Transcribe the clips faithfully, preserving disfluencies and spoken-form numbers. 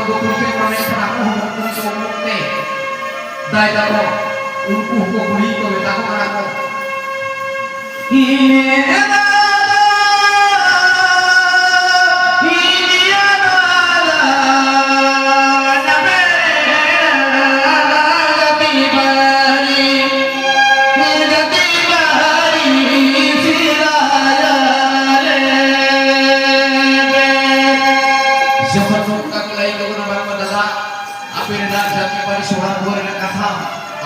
ᱠᱚ ᱠᱩᱲᱤ ᱠᱚ ᱢᱮᱱ ᱠᱟᱱᱟ, ᱟᱠᱚ ᱦᱚᱸ ᱠᱩᱲᱤ ᱠᱚ ᱚᱢᱚᱱᱚᱜ ᱛᱮ ᱫᱟᱭ ᱛᱟᱠᱚ ᱩᱱᱠᱩ ᱦᱚᱸᱠᱚ ᱠᱩᱲᱤ ᱠᱚ ᱢᱮᱛᱟ ᱠᱚ ᱠᱟᱱᱟ ᱠᱚ, "ᱤᱧ ᱫᱟᱫᱟ, ᱤᱧ ᱫᱟᱫᱟ, ᱱᱟᱢᱮ ᱜᱟᱛᱮ ᱵᱟᱹᱲᱤ, ᱜᱟᱛᱮ ᱵᱟᱹᱲᱤ ᱥᱤᱨᱟᱭᱟᱞᱮ ᱵᱮ᱾" ᱡᱚᱠᱷᱚᱱ ᱱᱚᱝᱠᱟ ᱠᱚ ᱞᱟᱹᱭ ᱠᱚ ᱠᱟᱱᱟ, ᱵᱟᱝᱢᱟ ᱫᱟᱫᱟ, ᱟᱯᱮ ᱨᱮᱱᱟᱜ ᱡᱟᱹᱛᱤ ᱯᱟᱹᱨᱤᱥ ᱚᱲᱟᱜ ᱫᱩᱣᱟᱹᱨ ᱨᱮᱱᱟᱜ ᱠᱟᱛᱷᱟ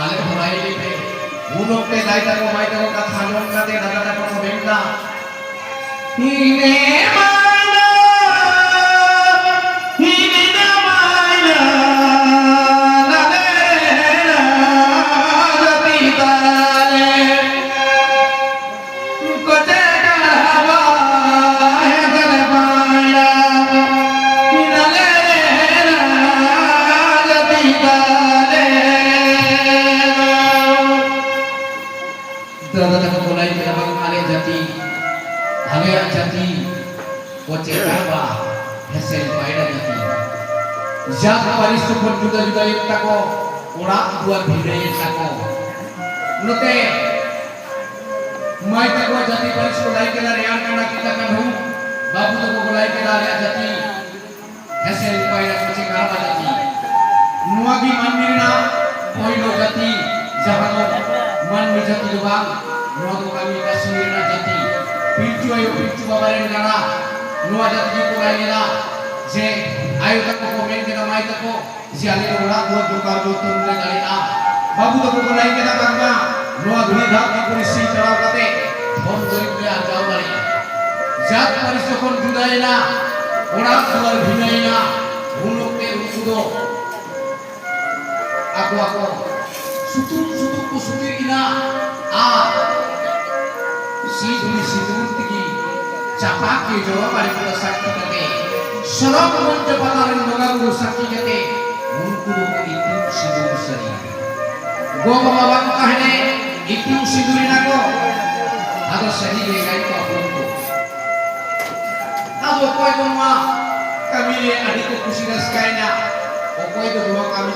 ᱟᱞᱮ ᱦᱚᱸ ᱞᱟᱹᱭ ᱞᱮᱯᱮ᱾ ᱩᱱ ᱚᱠᱛᱮ ᱫᱟᱹᱭ ᱛᱟᱠᱚ ᱢᱟᱹᱭ ᱛᱟᱠᱚ ᱠᱟᱛᱷᱟ ᱟᱸᱡᱚᱢ ᱠᱟᱛᱮ ᱫᱟᱫᱟ ᱛᱟᱠᱚ ᱠᱚ ᱢᱮᱱᱫᱟ, "ᱦᱤᱱᱮ ᱢᱟᱭᱱᱟ, ᱦᱤᱱᱮ ᱢᱟᱭᱱᱟ, ᱱᱟᱞᱮ ᱨᱟᱡᱟ ᱯᱤᱛᱟᱞᱮ᱾ ᱠᱚᱪᱮ ᱠᱟᱲᱦᱟᱵᱟ ᱦᱮᱸᱫᱮ ᱵᱟᱭᱟ, ᱱᱟᱞᱮ ᱨᱟᱡᱟ ᱯᱤᱛᱟᱞᱮ᱾" ᱫᱟᱫᱟ ᱛᱟᱠᱚ ᱠᱚ ᱞᱟᱹᱭ ᱠᱮᱫᱟ, ᱵᱟᱝ, ᱟᱞᱮ ᱡᱟᱹᱛᱤ, ᱟᱞᱮᱭᱟᱜ ᱡᱟᱹᱛᱤ ᱠᱚᱪᱮ ᱠᱟᱲᱦᱟᱵᱟ ᱦᱮᱸᱥᱮ ᱯᱟᱭᱲᱟ ᱡᱟᱹᱛᱤ᱾ ᱡᱟᱛ ᱯᱟᱹᱨᱤᱥ ᱡᱚᱠᱷᱚᱱ ᱡᱩᱫᱟᱹ ᱡᱩᱫᱟᱹᱭᱮᱱ ᱛᱟᱠᱚ, ᱚᱲᱟᱜ ᱫᱩᱣᱟᱹᱨ ᱵᱷᱤᱱᱟᱹᱭᱮᱱ ᱛᱟᱠᱚ, ᱱᱚᱛᱮ ᱢᱟᱹᱭ ᱛᱟᱠᱚ ᱡᱟᱹᱛᱤ ᱯᱟᱹᱨᱤᱥ ᱠᱚ ᱞᱟᱹᱭ ᱠᱮᱫᱟ, ᱨᱮᱭᱟᱲ ᱠᱟᱱᱟ ᱠᱤᱛᱟ ᱠᱟᱹᱱᱦᱩ, ᱵᱟᱹᱵᱩ ᱛᱟᱠᱚ ᱠᱚ ᱞᱟᱹᱭ ᱠᱮᱫᱟ, ᱟᱞᱮᱭᱟᱜ ᱡᱟᱹᱛᱤ ᱦᱮᱸᱥᱮ ᱯᱟᱭᱲᱟ ᱠᱚᱪᱮ ᱠᱟᱲᱦᱟᱵᱟ ᱡᱟᱹᱛᱤ᱾ ᱱᱚᱣᱟ ᱜᱮ ᱢᱟᱹᱱᱢᱤ ᱨᱮᱱᱟᱜ ᱯᱳᱭᱞᱳ ᱡᱟᱹᱛᱤ, ᱡᱟᱦᱟᱸ ᱫᱚ ᱢᱟᱹᱱᱢᱤ ᱡᱟᱹᱛᱤ ᱫᱚ ᱵᱟᱝ, ᱱᱚᱣᱟ ᱫᱚ ᱠᱟᱹᱢᱤ ᱠᱟᱹᱥᱱᱤ ᱨᱮᱱᱟᱜ ᱡᱟᱹᱛᱤ᱾ ᱯᱤᱞᱪᱩ ᱟᱭᱳ, ᱯᱤᱞᱪᱩ ᱵᱟᱵᱟ ᱨᱮᱱ ᱜᱟᱲᱟ, ᱱᱚᱣᱟ ᱡᱟᱹᱛᱤ ᱜᱮᱠᱚ ᱞᱟᱹᱭ ᱞᱮᱫᱟ ᱡᱮ ᱟᱭᱳ ᱛᱟᱠᱚ ᱠᱚ ᱢᱮᱱ ᱠᱮᱫᱟ, ᱢᱟᱹᱭ ᱛᱟᱠᱚ, ᱡᱮ ᱟᱞᱮ ᱫᱚ ᱚᱲᱟᱜ ᱫᱩᱣᱟᱹᱨ ᱡᱚᱜᱟᱲ ᱡᱚᱛᱚᱱ ᱞᱮ ᱫᱟᱲᱮᱭᱟᱜᱼᱟ᱾ ᱵᱟᱹᱵᱩ ᱛᱟᱠᱚ ᱠᱚ ᱞᱟᱹᱭ ᱠᱮᱫᱟ, ᱵᱟᱝᱢᱟ ᱱᱚᱣᱟ ᱫᱷᱩᱲᱤ ᱫᱷᱟᱹᱨᱛᱤ ᱯᱩᱨᱤ ᱥᱤ ᱛᱟᱲᱟᱣ ᱠᱟᱛᱮ ᱫᱷᱚᱱ ᱫᱩᱨᱤᱵ ᱞᱮ ᱟᱨᱡᱟᱣ ᱫᱟᱲᱮᱭᱟᱜᱼᱟ᱾ ᱡᱟᱛ ᱯᱟᱹᱨᱤᱥ ᱡᱚᱠᱷᱚᱱ ᱡᱩᱫᱟᱭᱮᱱᱟ, ᱚᱲᱟᱜ ᱫᱩᱣᱟᱹᱨ ᱵᱷᱤᱱᱟᱹᱭᱮᱱᱟ, ᱩᱱ ᱚᱠᱛᱮ ᱩᱱᱠᱩ ᱫᱚ ᱟᱠᱚ ᱟᱠᱚ ᱥᱩᱛᱩᱜ ᱥᱩᱛᱩᱜ ᱠᱚ ᱥᱩᱛᱩᱜ ᱮᱱᱟ ᱟᱨ ᱥᱤᱸᱫᱩᱨ ᱥᱤᱸᱫᱩᱨ ᱛᱮᱜᱮ ᱪᱟᱯᱟᱫ ᱜᱮ ᱡᱚᱲᱟ ᱵᱟᱲᱮ ᱠᱚ ᱥᱟᱹᱠᱷᱤ ᱠᱟᱛᱮ, ᱥᱚᱨᱚᱜᱽ ᱢᱚᱧᱪᱚ ᱯᱟᱛᱟ ᱨᱮᱱ ᱵᱚᱸᱜᱟ ᱵᱩᱨᱩ ᱥᱟᱹᱠᱷᱤ ᱠᱟᱛᱮ ᱩᱱᱠᱩ ᱫᱚᱠᱚ ᱤᱛᱩᱫ ᱥᱤᱸᱫᱩᱨ ᱥᱟᱹᱨᱤ᱾ ᱜᱚ ᱵᱟᱵᱟ ᱵᱟᱝ ᱛᱟᱦᱮᱱᱮ ᱤᱛᱩᱫ ᱥᱤᱸᱫᱩᱨ ᱮᱱᱟ ᱠᱚ, ᱟᱫᱚ ᱥᱟᱹᱨᱤ ᱜᱮ ᱮᱸᱜᱟᱭ ᱠᱚ ᱟᱯᱚᱱ ᱠᱚ᱾ ᱟᱫᱚ ᱚᱠᱚᱭ ᱫᱚ ᱱᱚᱣᱟ ᱠᱟᱹᱢᱤ ᱨᱮ ᱟᱹᱰᱤ ᱠᱚ ᱠᱩᱥᱤ ᱨᱟᱹᱥᱠᱟᱹᱭᱮᱱᱟ᱾ ᱚᱠᱚᱭ ᱫᱚ ᱱᱚᱣᱟ ᱠᱟᱹᱢᱤ